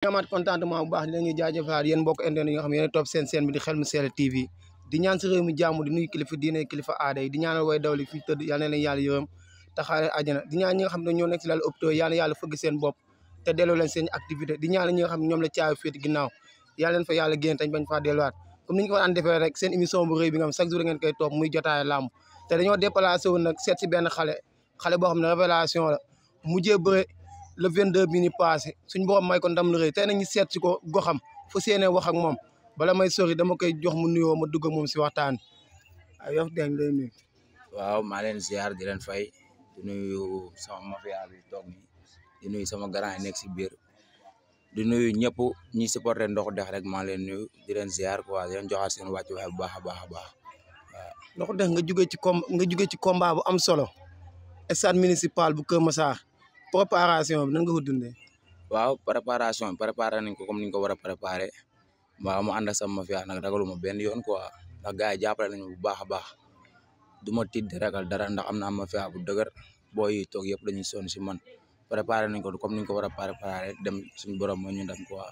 amaat contentement bu baax di leen jaajëfal yéen mbokk internet yi nga xam ne yéen a topp seen bi di Xel mu Sell TV di ñaan si réew mi jàmm di nuyu kilifa diine kilifa aada yi di ñaanal way dawli fi tëdd yal na leen yàlla yërëm te xaare àjjana di ñaan ñi nga xam ne ñoo nekk si lal hôpital yal na yàlla fëgg seen bopp te delloo leen seen activité di ñaan ñi nga xam ne ñoom la caabi féeti ginnaaw yàlla leen fa yàlla génn tañ bañ faa delluwaat comme ni ñu ko daan defee rek seen émission bu rëy bi nga xam chaque jour ngeen koy topp muy jotaay làmb te dañoo déplacé wu nag seet si benn xale boo xam ne révélation la mujjee bëre le 22 bi ni passé suñ borom may ko ndam lu rëy tey nañu seet si ko goxam fu séenee wax ak moom bala may sori dama koy jox mu nuyoo ma dugg ak moom si waxtaan ay yof dañ lay nuyu. waaw maa leen ziar di leen fay di nuyu sama mafia bi toog ni di nuyu sama grand yi nekk si biir di nuyu ñëpp ñi supporté Ndoxu Dex rek maa leen nuyu di leen ziar quoi di leen joxaat seen wàccuwaay bu baax a baax a baax waaw. Ndoxu Dex nga jóge ci combat bu am solo stade municipal bu Kër Massar préparation bi nan nga ko dundee. waaw préparation préparé nañ ko comme ni ñu ko war a préparé waaw mu ànd ak sama mafia nag ragaluma benn yoon quoi ndax gars yi jàppale nañu bu baax a baax du ma tiit di ragal dara ndax am na mafia bu dëgër booy yi toog yëpp dañuy sonn si man préparé nañ ko comme ni ñu ko war a préparé dem suñu borom moo ñu dem quoi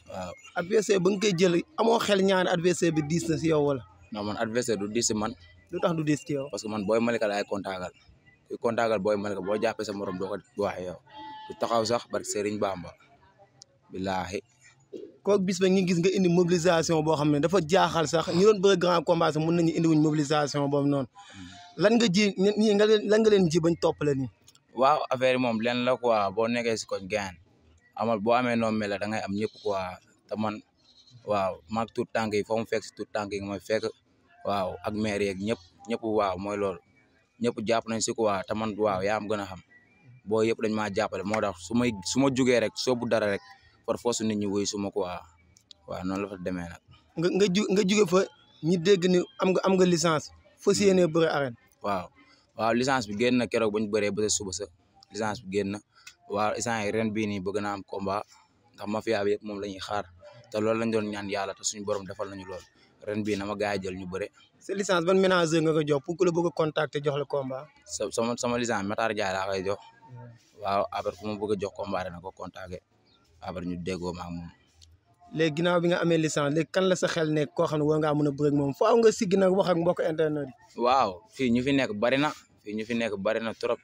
waaw. adversaire ba nga koy jël amoo xel ñaari adversaire bi diis na si yow wala. non man adversaire du diis si man. lu tax du diis ci yow. parce que man booy Malika laay kontaagal kuy kontaagal booy Malika boo jàppee sa morom doo ko waxee yow du taxaw sax barke Serigne Bamba billahi. kooku bis ba ñu gis nga indi mobilisation boo xam ne dafa jaaxal sax ñu doon bëgg grand combat sax mën nañu indi wuñ mobilisation boobu noonu lan nga ji ñii lan nga leen ji bañ topp la nii. waaw affaire yi moom leen la quoi boo nekkee si koñ gaan amal boo amee noonu mel da ngay am ñëpp quoi te man waaw maag tuut tànk yi foo mu fekk si tuut tànk yi nga may fekk waaw ak maire yeeg ñëpp waaw mooy loolu ñëpp jàpp nañ si quoi te man waaw yaa am gën a xam boo yëpp dañ maa jàppale moo tax su ma jugee rek soobu dara rek par force nit ñi wuy suma quoi waaw noonu la fa demee nag. nga jóge fa ñi dégg ni am nga licence fas yéenee bëre arène. waaw licence bi génn na keroog bañ bëree ba suba sa licence bi génn na waaw instant yi ren bii nii bëgg naa am combat ndax mafia bi yëpp moom la ñuy xaar te loolu lañ doon ñaan yàlla te suñu borom defal nañu lool ren bii na ma gars yi jël ñu bëre. sa licence ban ménager nga ko jox pour que la bëgg a contacter jox la combat. sama licence Matar Diaye laa koy jox waaw après fu ma bëgg a jox combat rek na ko contacter après ñu déggoo ma ak moom. léegi ginnaaw bi nga amee licence léegi kan la sa xel nekk koo xam ne war ngaa mën a bëre ak moom faaw nga siggi nag wax ak mbokk internet yi. waaw fii ñu fi nekk bari na trop.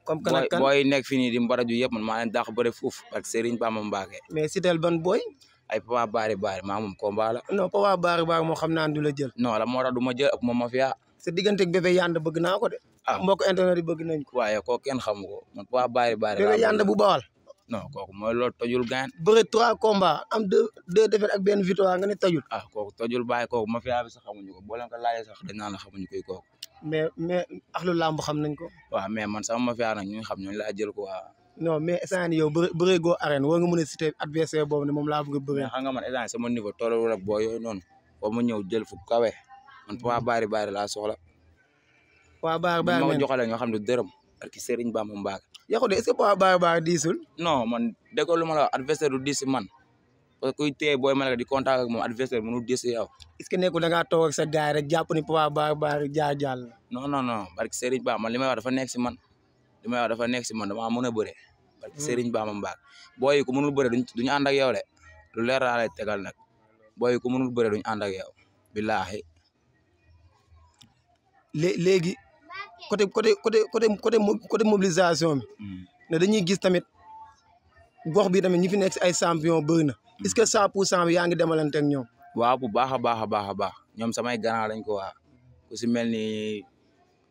comme kan ak kan booy nekk fii nii di mbaraju yëpp man maa leen dàq bëre fuuf ak Serigne Bamba Mbacké. mais si tel ban booy. ay Papa Bari maa moom combat la. non Papa Bari moo xam naa du la jël. non la moo tax du ma jël ak moom mafia. sa digganteeg bébé Yanda bëgg naa ko de. mbokk internet yi bëgg nañ ko. waaye kooku kenn xamu ko man Papa Bari. bébé Yanda bu bawal. non kooku mooy loolu tojul gaan. bëre 3 combats am 2 défaites ak benn victoire nga ne tojul. kooku tojul bàyyi kooku mafia bi sax xamuñu ko boo leen ko laajee sax dañ naan la xamuñu koy kooku. mais axlu làmb xam nañ ko. waaw mais man sama mafia nag ñu xam ñooñu laa jël ko waa. non mais instant yii yow bëree goo arène war nga mën a citer adversaire boobu ne moom laa bëgg a bëree. mais xam nga man instant sama niveau tolloo ak boo yooyu noonu foofu ma ñëw jël fu kawe man Papa Bari laa soxla. Papa Bari ma ko joxalee ñoo xam ne dërëm ak Serigne Bamba Mbacké. yàqu de est-ce que Papa Bari diisul. non man déggoo lu ma la wax adversaire du diis si man parce que kuy téye booy Malika di contact ak moom adversaire mënul diis si yow. est-ce que nekkul da ngaa toog ak sa gars rek jàpp ni Papa Bari jàll. non barke Serigne Bamba man li may wax dafa nekk si man damaa mën a bëre barke Serigne Bamba Mbacké booy yi ku mënul bëre duñu ànd ak yow de lu leer laa lay tegal nag booy yi ku mënul bëre duñu ànd ak yow billahi. léegi côté mobilisation bi. ne dañuy gis tamit gox bi tamit ñi fi nekk si ay champion bëri na. est-ce que 100% bi yaa ngi demalante ak ñoom. waaw bu baax a baax ñoom samay grand lañ ko waa ku si mel ni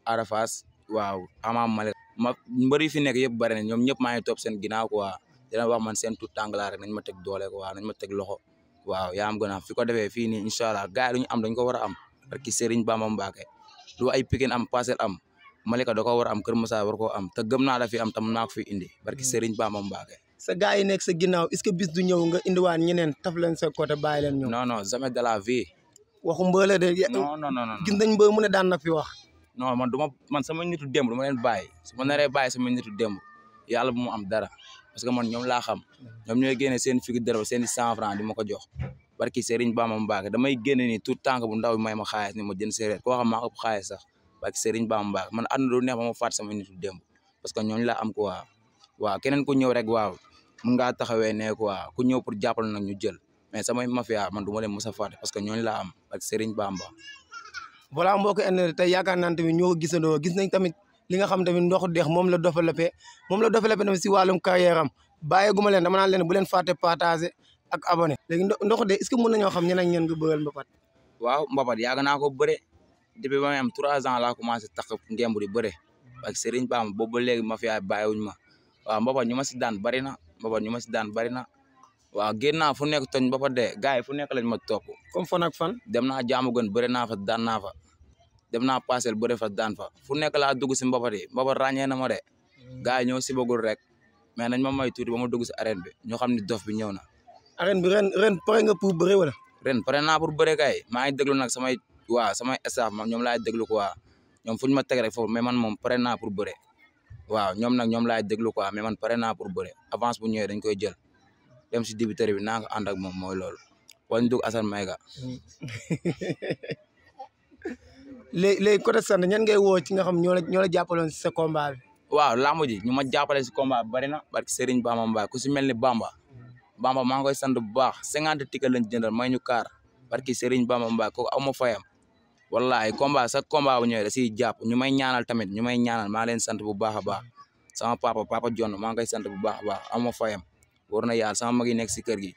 Arafas waaw Ama Malick ma mbëri fi nekk yëpp bari na ñoom ñëpp maa ngi topp seen ginnaaw quoi dina wax man seen tout tàng laa rek nañ ma teg doole quoi nañ ma teg loxo waaw yaa am gën a fi ko defee fii nii incha allah gars yi duñu am dañ ko war a am parce que Serigne Bamba Mbacké lu ay Pikine am Parcelles am Malika da ko war a am Kër Moussa war koo am te gëm naa la fi am tam naa ko fi indi barki Serigne Bamba Mbacké. sa gars yi nekk sa ginnaaw est-ce que bis du ñëw nga indiwaat ñeneen taf leen sa côté bàyyi leen ñoom. non jamais de la vie. waxu mbële de. non gis nañ mbër mu ne daan na fi wax. non man sama nitu démb du ma leen bàyyi su ma naree bàyyi sama nitu démb yàlla bu mu am dara parce que man ñoom laa xam ñoom ñooy génne seen figi dërëm seen i 100 francs di ma ko jox barki Serigne Bamba Mbacké damay génne ni tout tànk bu ndaw bi may ma xaalis ni ma jënd séeréer koo xam maa ëpp xaalis sax barki Serigne Bamba Mbacké man àdduna du neex ba ma faat sama nitu démb parce que ñooñu laa am quoi waaw keneen ku ñëw rek waaw mun ngaa taxawee ne quoi ku ñëw pour jàppale nag ñu jël mais samay mafia man du ma leen mos a fàtte parce que ñooñu laa am ak Serigne Bamba. voilà mbokk internet tey yaakaar naa tamit ñoo ko gisandoo gis nañ tamit li nga xam tamit Ndoxu Dex moom la développé tamit si wàllum carrière am bàyyeeguma leen dama naan leen bu leen fàtte partager ak abonné léegi Ndoxu Dex est-ce que mën nañoo xam ñeneen ñeen nga bëggal mbapat. waaw mbapat yàgg naa ko bëre depuis ba may am 3 ans laa commencé tax ngemb di bëre ak Serigne Bamba boobu ba léegi mafia bàyyiwuñ ma waaw mbapat ñu ma si daan bari na waaw génn naa fu nekk toñ mbapat de gars yi fu nekk lañ ma topp. comme fan ak fan. dem naa jaamu gën bëre naa fa daan naa fa dem naa Parcelles bëre fa daan fa fu nekk laa dugg si mbapat yi mbapat ràññee na ma de gars yi ñoo sibagul rek mais nañ ma may tuuti ba ma dugg si arène bi ñoo xam ni dof bi ñëw na. arène bi ren pare nga pour bëre wala. ren pare naa pour bëre kay maa ngi déglu nag samay staff ñoom laay déglu quoi ñoom fu ñu ma teg rek foofu mais man moom pare naa pour bëre waaw ñoom laay déglu quoi mais man pare naa pour bëre avance bu ñëwee dañ koy jël dem si dibiteri bi naa ko ànd ak moom mooy loolu wala ñu dugg Assane Mayga. léegi côté sant ñan ngay woo ci nga xam ñoo la jàppaloon si sa combat bi. waaw lamb ji ñu ma jàppale si combat bi bari na barki Serigne Bamba Mbaye ku si mel ni Bamba maa ngi koy sant bu baax 50 ticket lañ jëndal may ñu kaar barki Serigne Bamba Mbaye kooku aw ma fayam wallahi combat bu ñëwee da siy jàpp ñu may ñaanal tamit maa leen sant bu baax a baax sama papa John maa ngi koy sant bu baax a baax aw ma fayam war na yàlla sama mag yi nekk si kër gi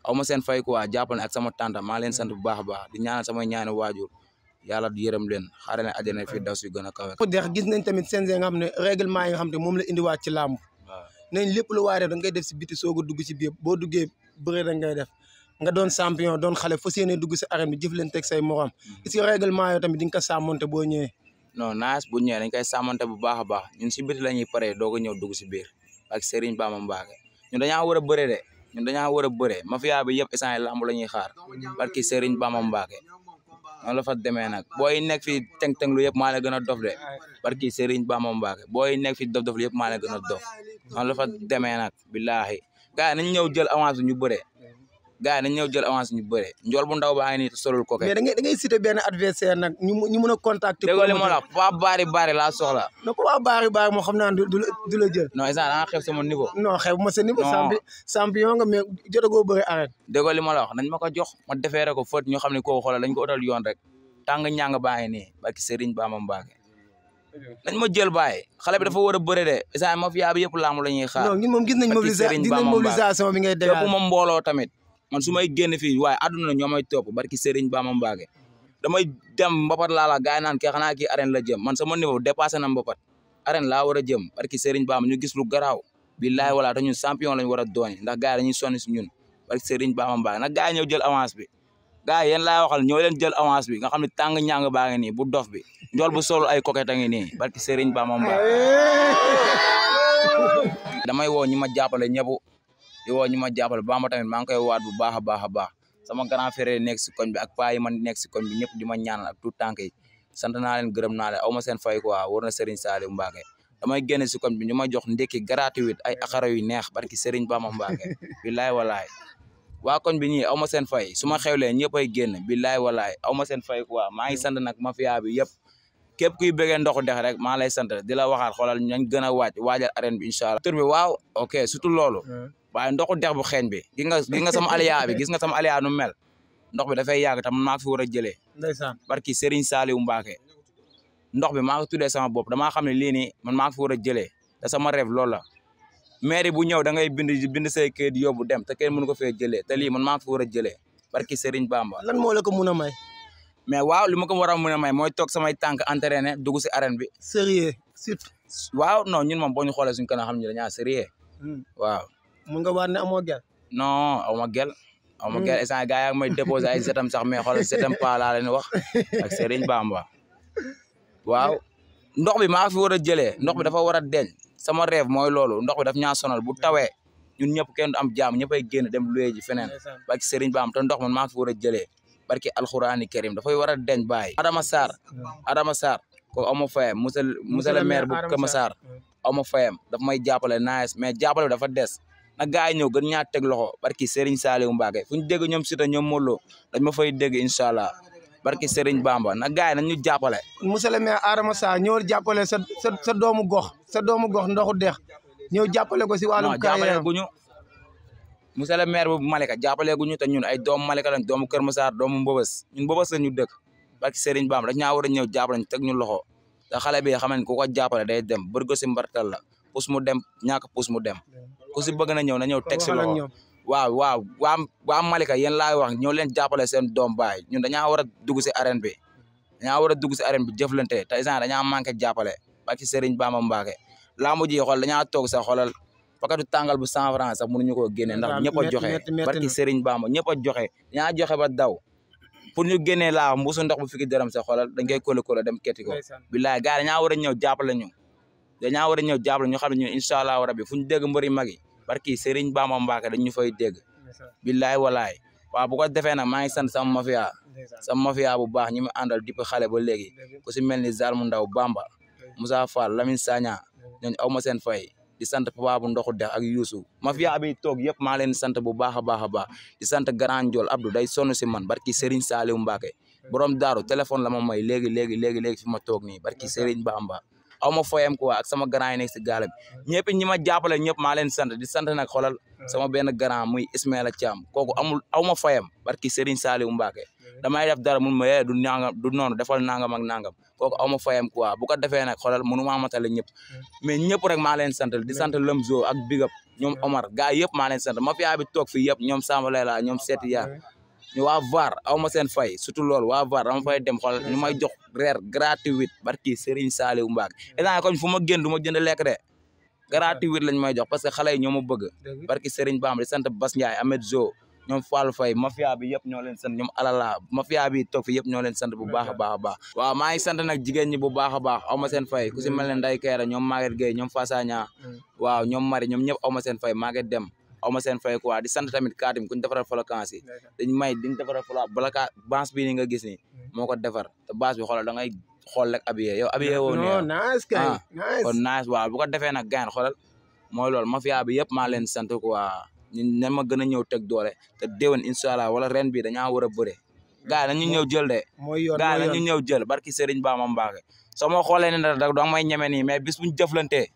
aw ma seen fay quoi jàppale ak sama tante maa leen sant bu baax a baax di ñaanal samay ñaani waajur yàlla yërëm leen xaare leen àjjana fii daw si gën a kawe. Dex gis nañ tamit CNG nga xam ne règlement yi nga xam ne moom la indiwaat ci làmb nañ lépp lu waay def da ngay def si biti soog a dugg si biir boo duggee bëre da ngay def nga doon champion doon xale fas yéene dugg si arène bi jëf leen teg say morom est-ce que règlement yoo tamit di nga ko sàmmonte boo ñëwee. non naas bu ñëwee dañ koy sàmmonte bu baax a baax ñun si biti la ñuy paree doog a ñëw dugg si biir ak Serigne Bamba Mbacké ñun dañaa war a bëre de mafia bi yëpp instant lamb la ñuy xaar barki Serigne Bamba Mbacké noonu la fa demee nag booy nekk fi teng-teng lu yëpp maa la gën a dof de barki Serigne Bamba Mbacké booy nekk fi dof lu yëpp maa la gën a dof noonu la fa demee nag billaahi gars yi nañ ñëw jël avance ñu bëre njool bu ndaw baa ngi nii solul ko mais da ngay cité benn adversaire nag ñu mën a contacter. déggoo li ma la waa baari laa soxla. non ko waa baari moo xam naa du la jël. non instant da nga xeeb sama niveau. non xeeb ma sa niveau. champion nga mais jotagoo bëri arène. déggoo li ma la wax nañ ma ko jox ma defeere ko fët ñu xam ne koo xoolal dañ ko utal yoon rek tàng ñàng baa ngi nii barki Serigne Bamba Mbacké nañ ma jël bàyyi xale bi dafa war a bëre de instant mafia bi yëpp laamu la ñuy xaar. non ñun moom gis nañ mobilisation bi ngay dégg. fépp moom mbooloo tamit man su may génn fii waaye àdduna ñoo may topp barki Serigne Bamba Mbacké damay dem mbapat laa la gars yi naan kii xanaa kii arène la jëm man sama niveau dépassé na mbapat arène laa war a jëm barki Serigne Bamba ñu gis lu garaaw billahi wala te ñun champion lañ war a doon ndax gars yi dañuy sonn si ñun barki Serigne Bamba Mbacké nag gars yi ñëw jël avance bi gars yi yéen laay waxal ñoo leen jël avance bi nga xam ne tàng ñàng baa ngi nii bu dof bi njool bu solu ay coquette a ngi nii barki Serigne Bamba Mbacké damay woo ñi ma jàppale ñëpp di woo ñu ma jàppale Bamba tamit maa ngi koy waat bu baax a baax a baax sama grand frère nekk si koñ bi ak paa yi man nekk si koñ bi ñëpp di ma ñaanal ak tout tànk yi sant naa leen gërëm naa leen aw ma seen fay quoi war na Serigne Saliou Mbacké damay génn si koñ bi ñu ma jox ndekki gratuit ay akara yu neex barki Serigne Bamba Mbacké billaay walaay waa koñ bi ñii aw ma seen fay su ma xewlee ñëpp ay génn billaay walaay aw ma seen fay quoi maa ngi sant nag mafia bi yëpp képp kuy bëggee Ndoxu Dex rek maa lay sant di la waxaat xoolal nañ gën a waajal arène bi incha allah tur bi waaw ok surtout loolu waaye Ndoxu Dex bu xeeñ bi gis nga sama aliya bi gis nga sama aliya nu mel ndox bi dafay yàgg tam maa fi war a jëlee ndeysaan barki Serigne Saliou Mbacké ndox bi maa ko tuddee sama bopp damaa xam ne lii nii man maa fi war a jëlee te sama rêve loolu la mairie bu ñëw da ngay bind say kayit yóbbu dem te kenn mënu ko fee jëlee te lii man maa fi war a jëlee barki Serigne Bamba lan moo la ko mun a may mais waaw li ma ko war a mën a may mooy toog samay tànk entraîné dugg si arène bi sérieux surtout waaw non ñun moom boo ñu xoolee suñu kanam xam ñu dañaa sérieux waaw mun nga waat ne amoo gel non aw ma gel instant gars yaa ngi may déposé ay setam sax mais xoolal setam pa laa leen wax ak Serigne Bamba waaw ndox bi maa fi war a jëlee ndox bi dafa war a deñ sama rêve mooy loolu ndox bi daf ñaa sonal bu tawee ñun ñëpp kenn du am jaam ñëppay génn dem luye ji feneen barki Serigne Bamba te ndox man maa fi war a jëlee barki alxuraani karim dafay war a deñ bàyyi Adama Sarr ko aw ma fayam monsieur le maire bu Kër Massar aw ma fayam daf may jàppale nice mais jàppale bi dafa des na gars yi ñëw gën ñaa teg loxo barki Serigne Saliou Mbacké fu ñu dégg ñoom Siteu ñoom Modou Lo dañ ma fay dégg incha allah barki Serigne Bamba na gars yi nañ ñu jàppale monsieur le maire Adama Sarr ñëw jàppale sa doomu gox Ndoxu Dex ñëw jàppale ko si wàllum jàppale guñu monsieur le maire bu Malika jàppale gu ñu te ñun ay doomu Malika lañ doomu Kër Massar doomu Mbobas ñun Mbobas la ñu dëkk barki Serigne Bamba dañ ñaa war a ñëw jàppale ñu teg ñu loxo te xale bi xam ne ku ko jàppale day dem bërgo si mbartal la pus mu dem ñàkk pus mu dem ku si bëgg na ñëw teg si loxo waaw waa Malika yéen laay wax ñëw leen jàppale seen doom baay ñun dañaa war a dugg si arène bi jëflante te instant dañaa manqué jàppale barki Serigne Bamba Mbacké lambu ji xool dañaa toog sax xoolal pakatu tàngal bu 100 francs sax mënuñu koo génne ndax ñëpp a joxe barki Serigne Bamba ñëpp a joxe dañaa joxe ba daw pour ñu génnee laa mbuusu ndox bu fiki dërëm sax xoolal dañ koy kóole dem ketti ko billaay gars dañaa war a ñëw jàppale ñu xam ne ñun incha allah rabbi fu ñu dégg mbëri mag yi barki Serigne Bamba Mbacké dañ ñu fay dégg billaay walaay waaw bu ko defee nag maa ngi sant sama mafia bu baax ñi mu àndal depuis xale ba léegi ku si mel ni Zalmu Ndaw Bamba Moussa Fall Lamine Sagna ñooñu aw ma seen fay di sant papa bu ndoxu dex ak Youssou mafia bi toog yëpp maa leen sant bu baax a baax di sant Grand Ndiol Abdou day sonn si man barki Serigne Saliou Mbacké borom daaru téléphone la ma may léegi fi ma toog nii barki Serigne Bamba aw ma foyam quoi ak sama grand yi nekk si gaale bi ñëpp ñi ma jàppale ñëpp maa leen sant di sant nag xoolal sama benn grand muy Ismaïla Thiam kooku aw ma foyam barki Serigne Saliou Mbacké damay def dara mun ma du noonu defal nangam ak nangam kooku aw ma fayam quoi bu ko defee nag xoolal mënu maa matale ñëpp mais ñëpp rek maa leen sant di sant Lemzo ak Big Up ñoom Omar gars yëpp maa leen sant mafia bi toog fii yëpp ñoom Samba Layla ñoom Seeti Yaa ñu waa VAR aw ma seen fay surtout loolu waa VAR dama fay dem xoolal ñu may jox reer gratuit barki Serigne Saliou Mbacké état koñ fu ma génn du ma jënd lekk de gratuit lañ may jox parce que xale yi ñoo ma bëgg barki Serigne Bamba di sant Bas Ndiaye Ahmed Zo ñoom Fallou Faye mafia bi yëpp ñoo leen sant ñoom alala mafia bi toog fi yëpp ñoo leen sant bu baax a baax waaw maa ngi sant nag jigéen ñi bu baax a baax aw ma seen fay ku si mel ne Ndeye Kera ñoom Maguette Gueye ñoom Fassagna waaw ñoom Mari ñoom ñëpp aw ma seen fay Maguette Dem aw ma seen fay quoi di sant tamit Katim ku ñu defaral flocons yi diñ defaral bala bance bi ni nga gis ni moo ko defar te base bi xoolal da ngay xool rek habillé yow habillé woo kon nice waaw bu ko defee nag gain xoolal mooy loolu mafia bi yëpp maa leen sant quoi ñun ne ma gën a ñëw teg doole te déwén incha allah wala ren bi dañaa war a bëre gars yi dañu ñëw jël de gars yi dañu ñëw jël barki Serigne Bamba Mbacké soo ma xoolee ne da nga may ñeme nii mais bis buñ jëflantee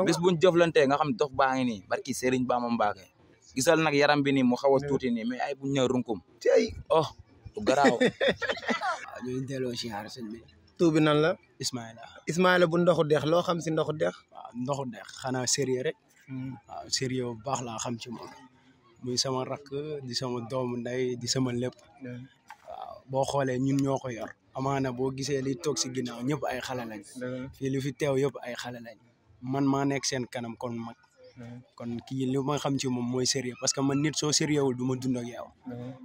bis buñ jëflantee nga xam ne dof baa ngi nii barki Serigne Bamba Mbacké gisal nag yaram bi nii mu xaw a tuuti nii mais ay buñ ñëw runkum oh bu garaaw ñu delloo si xaar sëñ bi tur bi nan la Ismaïla bu ndoxu dex loo xam si ndoxu dex waaw ndoxu dex xanaa sérieux rek waaw sérieux bu baax laa xam ci moom muy sama rakk di sama doomu ndey di sama lépp waaw boo xoolee ñun ñoo ko yor amaana boo gisee li toog si ginnaaw ñëpp ay xale lañ fii li fi teew yëpp ay xale lañ man maa nekk seen kanam kon mag kon kii li ma xam ci moom mooy sérieux parce que man nit soo sérieux wul du ma dund ak yow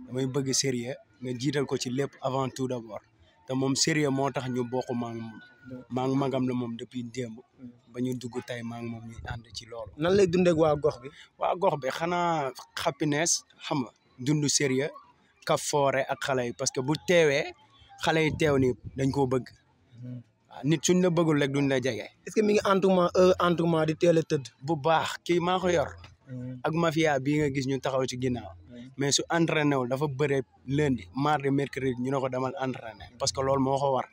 damay bëgg sérieux nga jiital ko ci lépp avant tout d'abord te moom sérieux moo tax ñu bokk maa ngi magam la moom depuis démb ba ñu dugg tey maa ngi moom ñu ànd ci loolu. nan lay dundee ak waa gox bi. waa gox bi xanaa happiness xam nga dund sérieux ka foore ak xale yi parce que bu teewee xale yi teew ni dañ koo bëgg waaw nit suñ la bëggul rek duñ la jege. est-ce que mi ngi entourement di teel a tëdd. bu baax kii maa ko yor. ak mafia bii nga gis ñu taxaw ci ginnaaw. mais su entraîné wul dafa bëre lundi mardi mercredi ñu ne ko demal entraîné parce que loolu moo ko war.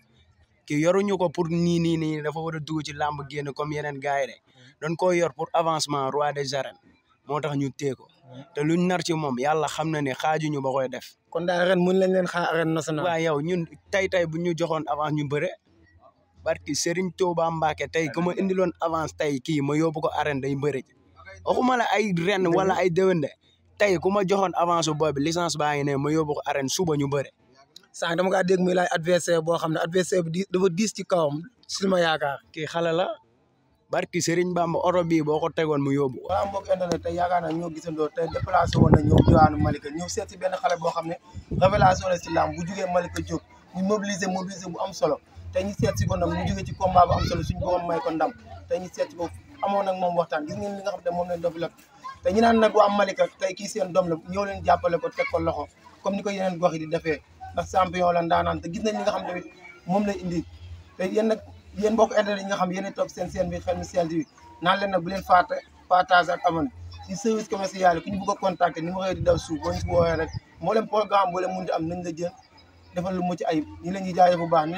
kii yoruñu ko pour nii dafa war a dugg ci làmb génn comme yeneen gars yi de doon koo yor pour avancement roi des arènes moo tax ñu téye ko te luñ nar ci moom yàlla xam na ne xaajuñu ba koy def. kon daal ren mun lañ leen xaar arène nationale. waaw yow ñun tey bu ñu joxoon avance ñu bëre barki Serigne Touba Mbacké tey ku ma indiloon avance tey kii ma yóbbu ko arène day bëre waxuma la ay ren wala ay déwén de tey ku ma joxoon avance boobu licence baa ngi ne ma yóbbu ko arène suba ñu bëre. sànq dama kaa dégg muy laaj adversaire boo xam ne adversaire bi dafa diis ci kawam si ma yaakaar. kii xale la barki Serigne Bamba oto bii boo ko tegoon mu yóbbu ko. waaw mbokk internet tey yaakaar naa ñoo gisandoo tey déplacé woon na ñëw diwaanu Malika ñëw seet si benn xale boo xam ne révélation la si làmb bu jugee Malika jóg ñu mobiliser bu am solo tey ñu seet si ko nag mu jugee ci combat bu am solo suñu borom may ko ndam tey ñu seet si ko amoon nag moom waxtaan gis ngeen li nga xam ne moom lañ dofi la te ñu naan nag waa Malika tey kii seen doom la ñëw leen jàppale ko teg ko loxo comme ni ko yeneen gox yi di defee ndax champion la ndaanaan te gis nañ li nga xam tamit moom lay indi te yéen nag yéen mbokk internet yi nga xam yéen topp seen bi Xelmu Sell TV naan leen nag bu leen partage ak abonné ci service commercial ku ñu bëgg a contacter numéro yi di daw suuf boo ñu si woowee rek moo leen programme boo leen mun di am nañ la jël defal lu mucc ayib ñu leen di jaajëf bu baax